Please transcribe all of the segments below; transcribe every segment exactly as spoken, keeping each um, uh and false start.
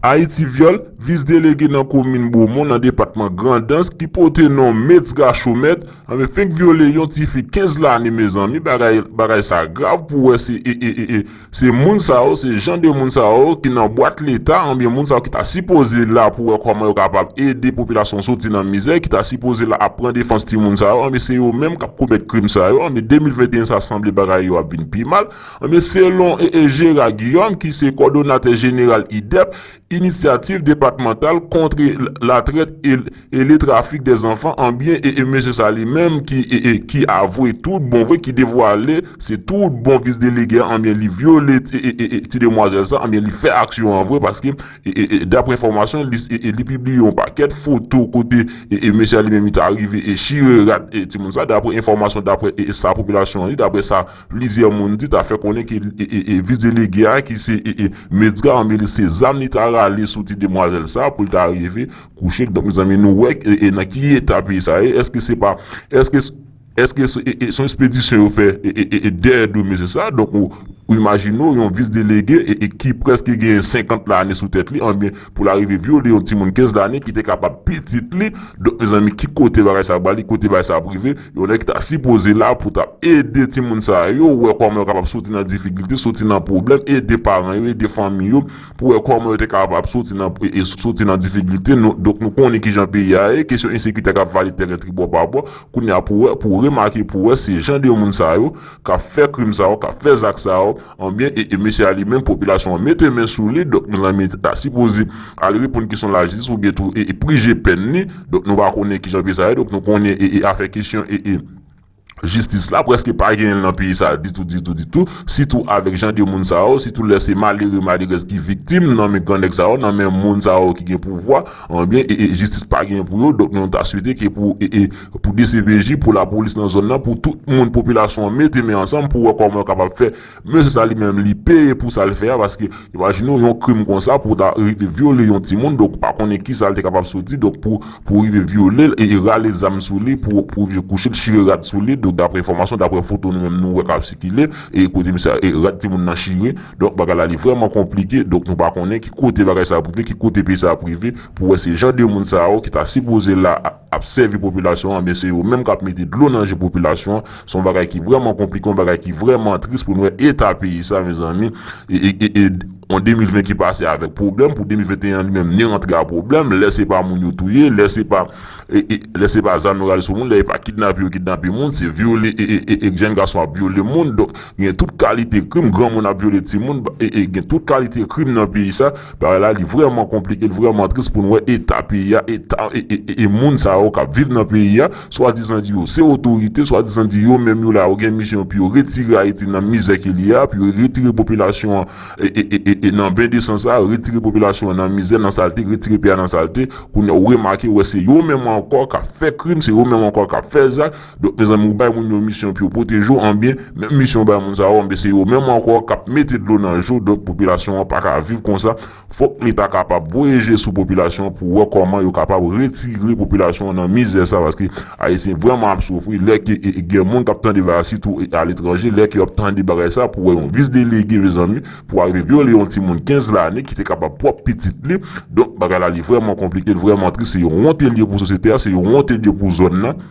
Ayiti Vyòl, vis delege nan komin Bomon nan depatman Grandans ki pote non Metzga Chaumette, anben fenk vyole yon tifi kenz lane, mezanmi, bagay, bagay sa grav pou wè se, e, e, e, e, se moun sa yo, se jan de moun sa yo ki nan bwat leta, anben moun sa yo ki ta sipoze la pou wè kòman yo kapab ede popilasyon soti nan mizè, ki ta sipoze la ap pran defans timoun sa yo, anben se yo menm k ap komèt krim sa yo, anben de mil venteyen sa sanble bagay yo ap vin pi mal, anben selon, e, e, Gérard Guillaume ki se kòdonatè jeneral IDEP, Initiative Départementale contre la Traite et, et le Trafic des Enfants, anben e, e mesye sa li menm ki, e, e, ki avwe tout bon vre, ki devwale se tout bon vis delege a, anben li vyole e, e, e, e, ti demwazèl sa, anben li fè aksyon an vre, paske e, e, e, dapre enfòmasyon li, e, e, li pibliye yon pakèt foto kote e, e mesye a li menm li ta rive e chire rad e timoun sa, dapre enfòmasyon, dapre e, e sa popilasyon an di, dapre sa plizyè moun di, ta fè konnen ke e, e, e, vis delege a ki se e, e, Metzga, anben li se zam li ta rale sou ti demwazèl sa pou l ta rive kouche l. Donk, mezanmi, nou wè e, e, nan ki eta peyi sa ye. Èske se pa, èske, èske se e, e, se yon ekspedisyon yo fè e, e, e, e dèyè do mesye sa? Donk, ou, ou imajine w, yon vis delege e, e, ki prèske gen senkant lane sou tèt li, anben, pou l arive vyole yon timoun kenz lane ki te kapab pitit li. Donk, mezanmi, ki kote bagay sa ap ale, kote bagay sa ap rive? Yon nèg ki ta sipoze la pou ta ede timoun sa yo, wè kòman yo kapab soti nan difikilte, soti nan pwoblèm, ede paran yo, ede fanmi yo, pou wè kòman yo te kapab soti nan, e, e, soti nan difikilte. Nou, donk, nou konnen kijan peyi a ye, kesyon ensekirite k ap vale tèren tribò pa bò. Kounye a, pou wè, pou remake, pou wè se jan de moun sa yo k ap fè krim sa yo, k ap fè zak sa yo, anben, e, e mesye a li menm, popilasyon an mete men sou li. Donk, mezanmi, ta sipoze al reponn kesyon lajistis oubyen tou e, e prije pèn li. Donk, nou pa konnen kijan peyi sa ye. Donk, nou konnen e, e afè kesyon e, e jistis la, prèske pa genyen l nan peyi sa ditou, ditou, ditou. Sitou avèk jan de moun sa yo, sitou lè se malere, malerèz ki viktim nan men grannèg sa yo, nan men moun sa yo ki gen pouvwa, anben, e, e jistis pa genyen pou yo. Donk, nou ta swete ke pou, e, e, pou D C P J, pou lapolis nan zòn nan, pou tout moun, popilasyon an mete men ansanm pou wè kòman yo kapab fè mesye sa li menm li peye pou sa l fè a, paske imajine w yon krim konsa pou ta rive vyole yon timoun, donk ou pa konnen kisa l te kapab soti, donk pou, pou rive vyole l e, e rale zam sou li, pou, pou rive kouche l, chire rad sou li, donk dapre enfòmasyon, dapre foto nou menm nou wè k ap sikile, e kote misye e rad timoun nan chire, donk bagay la li vrèman konplike, donk nou pa konnen ki kote bagay sa ap rive, ki kote peyi sa ap rive, pou wè se jan de moun sa yo ki ta sipoze la ap sèvi popilasyon an, men se yo menm k ap mete dlo nan je popilasyon an. Se yon bagay ki vrèman konplike, yon bagay ki vrèman tris pou n wè eta peyi sa, mezanmi. E, e, e, e, yon de mil ven ki pase avèk pwoblèm, pou de mil venteyen an li menm ni rantre a pwoblèm, lè se pa moun yo touye, lè se pa, e, e, lè se pa zam yo rale sou moun, lè se pa kidnape yo kidnape moun, se vyole, e, e, e, e, jèn gason ap vyole moun. Donk, gen tout kalite krim, granmoun ap vyole timoun, e, e, gen tout kalite krim nan peyi sa. Bagay la, li vrèman konplike, li vrèman tris pou n wè eta peyi a, eta, e, e, e, e moun sa yo k ap viv nan peyi a, swadizan di yo se otorite, swadizan di yo menm yo la, yo gen misyon pou yo retire Ayiti nan mizè ke li a, pou yo retire popilasyon an, e, e, e, e, e nan ben de san sa, retire popilasyon an nan mizè, nan salte, retire peyi a nan salte. Kounye a, ou remake, wè, se yo menm ankò k ap fè krim, se yo menm ankò k ap fè zak. Donk, mezanmi, ou bay moun yo misyon pou yo pwoteje w, anben, menm misyon ou bay moun sa yo, anben, se yo menm ankò k ap mete dlo nan je w. Donk, popilasyon an pa ka viv konsa. Fòk Leta kapab voye je sou popilasyon an pou wè kòman yo kapab retire popilasyon an nan mizè sa, paske Ayisyen vrèman ap soufri. Lè ke, e, e, gen moun k ap tande bagay, sitou, e, aletranje, lè ke yo ap tande bagay sa, pou wè yon vis delege, mezanmi, pou arive vyole yon timoun kenz lane ki te kapab pwòp pitit li. Donk, bagay la, li vrèman konplike, li vrèman tris, se yon wont li ye pou sosyete a, se yon wont li ye pou zòn nan.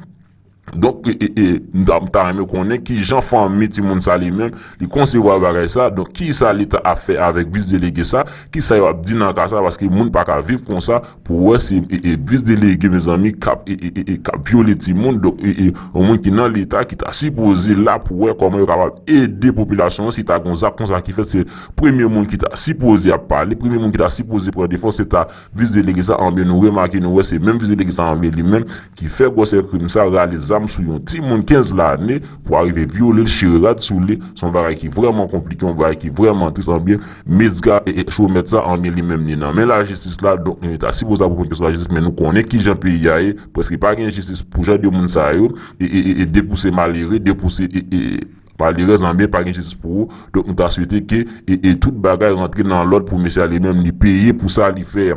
Donk, e, e, e, m ta, m ta renmen konnen kijan fanmi timoun sa li menm, li konsevwa bagay sa. Donk, kisa Leta ap fè avèk vis delege sa? Kisa yo ap di nan ka sa? Paske moun pa ka viv konsa pou wè se, e, e, vis delege, mezanmi, k ap, e, e, e, e, k ap vyole timoun. Donk, e, e, yon moun ki nan Leta, ki ta sipoze la pou wè kòman yo kapab ede popilasyon an. Si ta gon zak konsa ki fèt, se premye moun ki ta sipoze ap pale, premye moun ki ta sipoze pran defans, se ta vis delege sa. Anben, nou remake, nou wè se menm vis delege sa, anben, li menm, ki fè gwosè krim sa, rale zam sou yon timoun kenz lane pou arive vyole l, chire rad sou li. Se yon bagay ki vrèman konplike, yon bagay ki vrèman tris. Anben, Metzga e, e Chaumette sa, anben, li menm, li nan men lajistis la. Donk, nou ta sipoze ap reponn kesyon lajistis, men nou konnen kijan peyi a ye. Prèske pa gen jistis pou jan de moun sa yo. E, e, e, e depi w se malere, depi w se, e, e, malerèz, anben, pa gen jistis pou ou. Donk, nou ta swete ke, e, e tout bagay rantre nan lòd pou mesye a li menm, li peye pou sa li fè.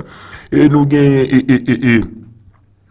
E nou genyen, e, e, e, e,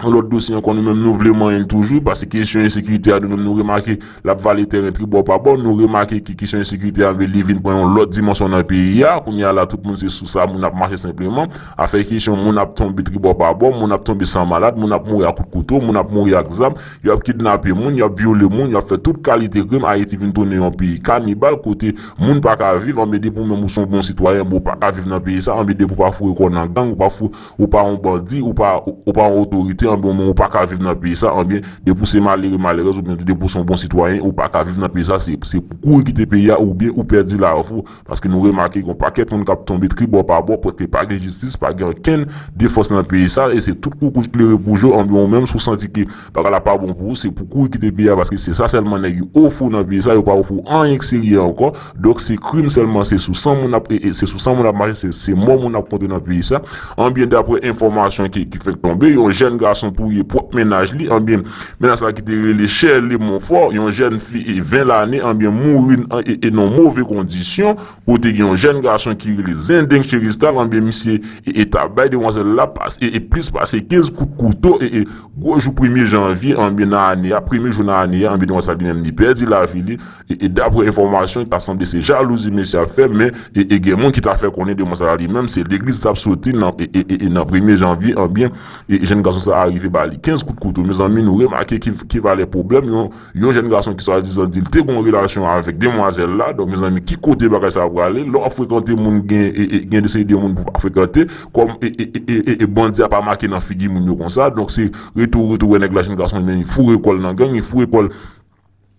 yon lòt dosye ankò, nou menm nou vle manyen l toujou, paske kesyon ensekirite a, nou menm nou remake l ap vale tèren tribò pa bò, nou remake ke kesyon ensekirite a, li vin pran yon lòt dimansyon nan peyi a, kounye a la, tout moun se sou sa, moun ap mache senpleman, afè kesyon moun ap tonbe tribò pa bò, moun ap tonbe san malad, moun ap mouri ak kout kouto, moun ap mouri ak zam, y ap kidnape moun, y ap vyole moun, y ap fè tout kalite krim, Ayiti vin tounen yon peyi kanibal, kote moun pa ka viv, anben depi w menm ou se yon bon sitwayen, bon, ou pa ka viv nan peyi sa, anben depi w pa foure kò w nan gang, ou pa fou, ou pa yon bandi, ou pa, ou pa yon otorite, anben ou menm ou pa ka viv nan peyi sa, anben depi w se malere, malerèz, oubyen tou depi w se yon bon sitwayen, ou pa ka viv nan peyi sa, se, se pou kouri kite peyi a, oubyen ou pèdi lavi w, paske nou remake gen yon pakèt moun k ap tonbe tribò pa bò, paske pa gen jistis, pa gen okenn defans nan peyi sa, e se tout koukouj klere pou je w, anben ou menm si w santi ke bagay la pa bon pou ou, se pou kouri kite peyi a, paske se sa sèlman nèg yo ofri w nan peyi sa, yo pa ofri w anyen k serye ankò. Donk se krim sèlman, se sou san moun ap, e, e, se sou san moun ap mache, se, se mò moun ap konte nan peyi sa. Anbyen, daprè enfòmasyon ki, ki fèk tonbe, yon jèn gason touye pwòp mennaj li, anbyen, mennaj sa ki te rele Sherley Monfort, yon jèn fi e ven lane, anbyen, mouri nan, e, e nan move kondisyon, kote gen yon jèn gason ki rele Zendeng Cheristal, anbyen, misye e, e ta bay demwazèl la pas, e, e plis pase kenz kout kouto, e, e gwo jou premye janvye, anbyen, nan ane a, premye jou nan ane a, anbyen, demwazèl sa li menm li pèdi lavi li, e, e daprè enfòmasyon, ta sanble se jalouzi mesye ap fè, men, e, e gen moun ki ta fè konnen demwazèl la li menm, se legliz li t ap soti nan, e, e, e, e nan premye janvye, anbyen, e jèn gason sa a rive ba li kenz kout kouto. Mezanmi, nou remake ki, ki valè pwoblèm, yon, yon jèn gason ki swadizan di l te gen yon relasyon avèk demwazèl la. Donk, mezanmi, ki kote bagay sa a prale? Lè w ap frekante moun gen, e, e, gen de seri de moun pou w pa frekante, kòm, e, e, e, e, e, e bandi a pa make nan figi moun yo konsa. Donk, se retou, retou, wè nèg la, jèn gason, men, li foure kò l nan gang, li foure kò l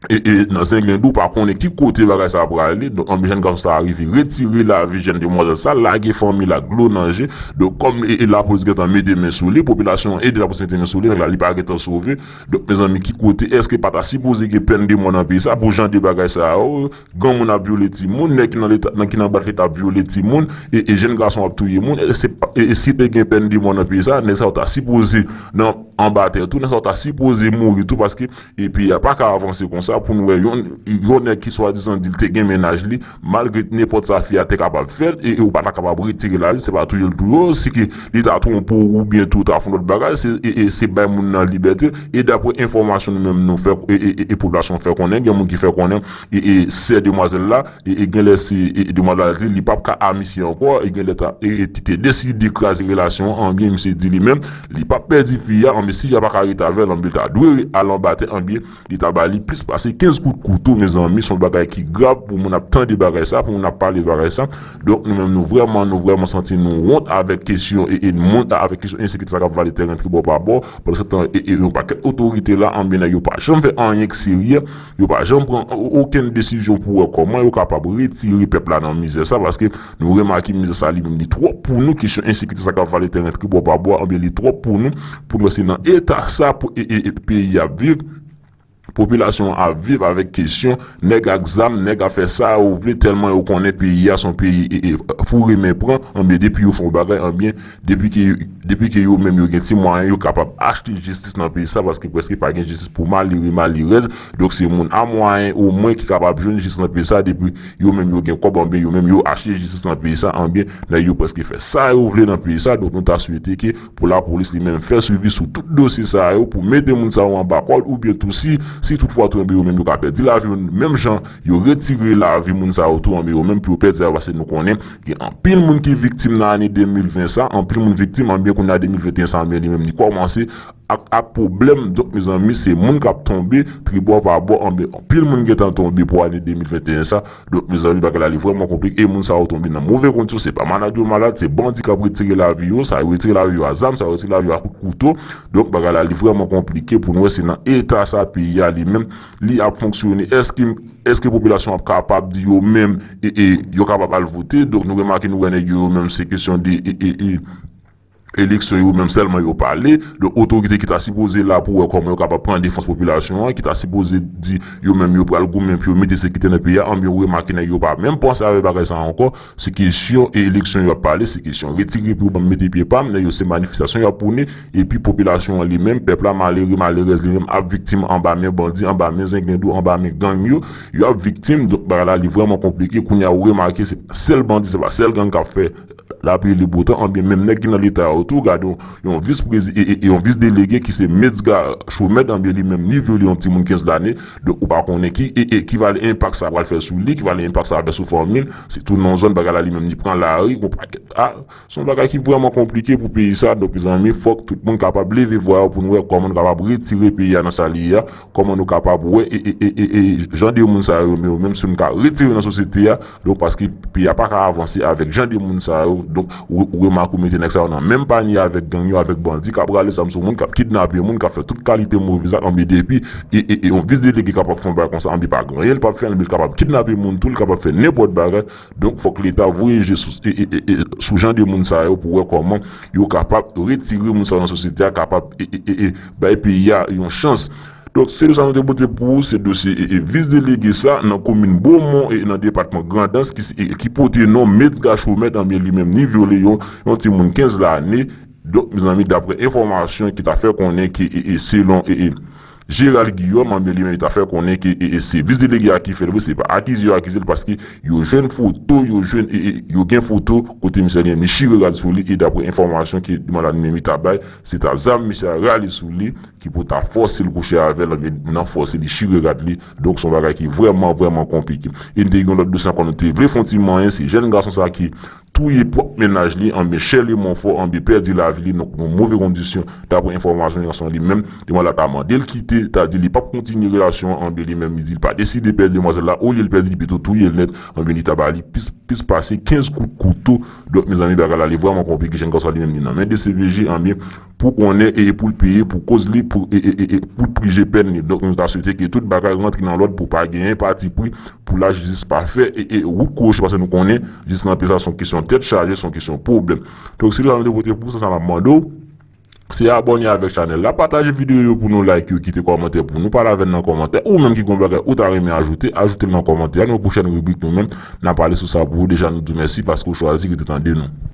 e, e nan Zenglendo, pa konnen ki kote bagay sa a prale. Donk, anbyen, jèn gason sa a rive retire lavi jèn demwazèl sa, lage fanmi l ak dlo nan je. Donk, kòm, e, e lapolis gentan mete men sou li, popilasyon an ede lapolis mete men sou li, nèg la, li pa gentan sove. Donk, mezanmi, ki kote, èske pa ta sipoze gen pèn de mò nan peyi sa pou jan de bagay sa yo? Granmoun ap vyole timoun, nèg ki nan leta, nan, ki nan bwat leta ap vyole timoun, e, e jèn gason ap touye moun, e, se pa, e, e si te gen pèn de mò nan peyi sa, nèg sa yo ta sipoze nan anba tè tou, nèg sa yo ta sipoze mouri tou, paske e peyi a pa ka avanse konsa pou n wè yon, yon nèg ki swadizan di l te gen mennaj li, malgre nenpòt sa fi a te kapab fè l, e, e ou pa ta kapab retire lavi, se pa touye l touye w, si ke li ta twonpe w oubyen tou ta fè yon lòt bagay, se, e, e se bay moun nan libète, e daprè enfòmasyon nou menm nou fè, e, e, e, e popilasyon fè konnen, gen moun ki fè konnen, e, e sè demwazèl la, e, e genlè se, e, e demwazèl la di li p ap ka a misye ankò, e genlè ta, e, e te deside kraze relasyon an, anbyen misye di li menm, li p ap pèdi fi a, anbyen si fi a pa ka rete avè l, anbyen li ta dwe al anba tè, anbyen li ta ba li plis pase kenz kout kouto, mezanmi, se yon bagay ki grav pou moun ap tande bagay sa, pou moun ap pale bagay sa. Donk, nou menm, nou vrèman, nou vrèman santi nou wont avèk kesyon, e, e moun, avèk kesyon ensekirite sa k ap vale tèren tribò pa bò, pandan se tan, e, e yon pakèt otorite la, anbyen nèg yo pa janm fè anyen k serye, yo pa janm pran o-, okenn desizyon pou wè kòman yo kapab retire pèp la nan mizè sa, paske nou remake mizè sa li menm li twòp pou nou, kesyon ensekirite sa k ap vale tèren tribò pa bò, anbyen li twòp pou nou, pou nou wè se nan eta sa pou, e, e, e, peyi ap viv, popilasyon an ap viv avèk kesyon nèg ak zam, nèg ap fè sa yo vle, tèlman yo konnen peyi a se yon peyi, e, e, foure men pran, anbyen depi yo fè yon bagay, anbyen depi ke, depi ke yo menm yo gen ti mwayen, yo kapab achte jistis nan peyi sa, paske prèske pa gen jistis pou malere, malerèz. Donk, se moun a mwayen omwen ki kapab jwenn jistis nan peyi sa, depi yo menm yo gen kòb, anbyen yo menm yo achte jistis nan peyi sa, anbyen nèg yo prèske fè sa yo vle nan peyi sa. Donk, nou ta swete ke pou lapolis li menm fè swivi sou tout dosye sa yo, pou mete moun sa yo anba kòd, oubyen tou si, si toutfwa tou, anbyen yo menm yo ka pèdi lavi yo, menm jan yo retire lavi moun sa yo tou, anbyen yo menm pou yo pèdi lavi, paske nou konnen gen anpil moun ki viktim nan ane de mil ven sa, anpil moun viktim, anbyen kounye a de mil venteyen sa, anbyen li menm li kòmanse ak, ak pwoblèm. Donk, mezanmi, se moun k ap tonbe tribò pa bò, anbyen anpil moun gentan tonbe pou ane de mil venteyen sa. Donk, mezanmi, bagay la li vrèman konplike, e moun sa yo tonbe nan move kondisyon, se pa malad yo malad, se bandi k ap retire lavi yo, sa yo retire lavi yo a zam, sa yo retire lavi yo a kout kouto. Donk, bagay la li vrèman konplike pou n wè se nan eta sa peyi a li menm li ap fonksyone. Èske, èske popilasyon ap kapab di yo menm, e, e, yo kapab al vote? Donk, nou remake, nou wè nèg yo, yo menm, se kesyon de, e, e, e, eleksyon yo menm sèlman yo pale. Donk, otorite ki ta sipoze la pou wè kòman yo kapab pran defans popilasyon an, ki ta sipoze di yo menm yo pral goumen pou yo mete sekirite nan peyi a, anbyen ou remake nèg yo pa menm panse avèk bagay sa a ankò. Se kesyon e eleksyon yo ap pale, se kesyon retire pye w ban m mete pye pa m, nèg yo se manifestasyon y ap pwone, epi popilasyon an li menm, pèp la malere, malerèz li menm ap viktim anba men bandi, anba men zenglendo, anba men gang yo, y ap viktim. Donk, bagay la li vrèman konplike. Kounye a ou remake, se pa sèl bandi, se pa sèl gang k ap fè Lapli li botan, anbyen menm nèg ki nan leta yo tou, gade yon, yon vis prezi, e, e, e yon vis delege ki se Metzga Chaumette, anbyen li menm li vyole yon timoun kenz lane, donk ou pa konnen ki, e, e, ki valè enpak sa pral fè sou li, ki valè enpak sa ap fè sou fanmi l, sitou nan zòn bagay la li menm li pran lari, yon pakèt, a, se yon bagay ki vrèman konplike pou peyi sa, donk mezanmi, fòk tout moun kapab leve vwa yo pou nou wè kòman nou kapab retire peyi a nan sa li ye a, kòman nou kapab wè, e, e, e, e, e, jan de moun sa yo, men yo menm si nou ka retire nan sosyete a, donk paske peyi a pa ka avanse avèk jan de moun sa yo, donk ou, ou remake ou mete nèg sa yo nan menm panye avèk gang yo, avèk bandi k ap rale zam sou moun, k ap kidnape moun, k ap fè tout kalite move zak, anbyen depi, e, e, e yon vis delege kapab fè yon bagay konsa, anbyen pa gen anyen, li p ap fè anyen, li kapab kidnape moun tou, li kapab fè nenpòt bagay, donk fòk leta voye je sou, e, e, e, e, sou jan de moun sa yo pou wè kòman yo kapab retire moun sa yo nan sosyete a, kapab, e, e, e, e, bay peyi a yon chans. Donk, se de sa nou te pote pou ou, se dosye e, e, vis delege sa nan komin Bomon e nan depatman Grandans ki, e, ki pote non Metzga Chaumette, anbyen li menm ni vyole yon, yon timoun kenz lane. Donk, mezanmi, daprè enfòmasyon ki ta fè konnen ki, e, e, selon, e, e, Gérald Guillaume, anbyen li menm li ta fè konnen ki, e, e, se vis delege a ki fè l vre, se pa akize yo akize l paske yo jwenn foto, yo jwenn, e, e, yo gen foto kote misye li menm li chire rad sou li, e daprè enfòmasyon ki Dumala li menm li ta bay, se ta zam misye a rale sou li, ki pou ta fòse l kouche avè l, anbyen nan fòse li chire rad li. Donk, se yon bagay ki vrèman, vrèman konplike. E n te gen yon lòt dosye ankò, nou te vle fè yon ti manyen, se jèn gason sa ki touye pwòp mennaj li, anbyen Shirley Monfort, anbyen pèdi lavi li, donk nan move kondisyon, daprè enfòmasyon, gason li menm, demwazèl la ta mande l kite, ta di li p ap kontinye relasyon an, anbyen li menm, li di li pa deside pèdi demwazèl la, olye l pèdi li pito touye l nèt, anbyen li ta ba li plis, plis pase kenz kout kouto. Donk, mezanmi, bagay la li vrèman konplike, jèn gason li menm li nan men D C P J, anbyen, pou konnen e pou l peye pou koz li, pou, e, e, e, e, pou l prije pèn li. Donk, nou ta swete ke tout bagay rantre nan lòd pou pa genyen patipri, pou lajistis pa fè, e, e, wout kwoche, paske nou konnen, jistis nan peyi sa se yon kesyon tèt chaje, se yon kesyon pwoblèm. Donk, se sa nou te pote pou sa, sa m ap mande w, se abòne avèk chanèl la, pataje videyo yo pou nou, like yo, kite kòmantè pou nou, pale avè n nan kòmantè, ou menm ki gen yon bagay ou ta renmen ajoute, ajoute l nan kòmantè a, nan yon pwochèn ribrik nou menm, n a pale sou sa pou ou, deja nou di w mèsi paske w chwazi rete tande nou.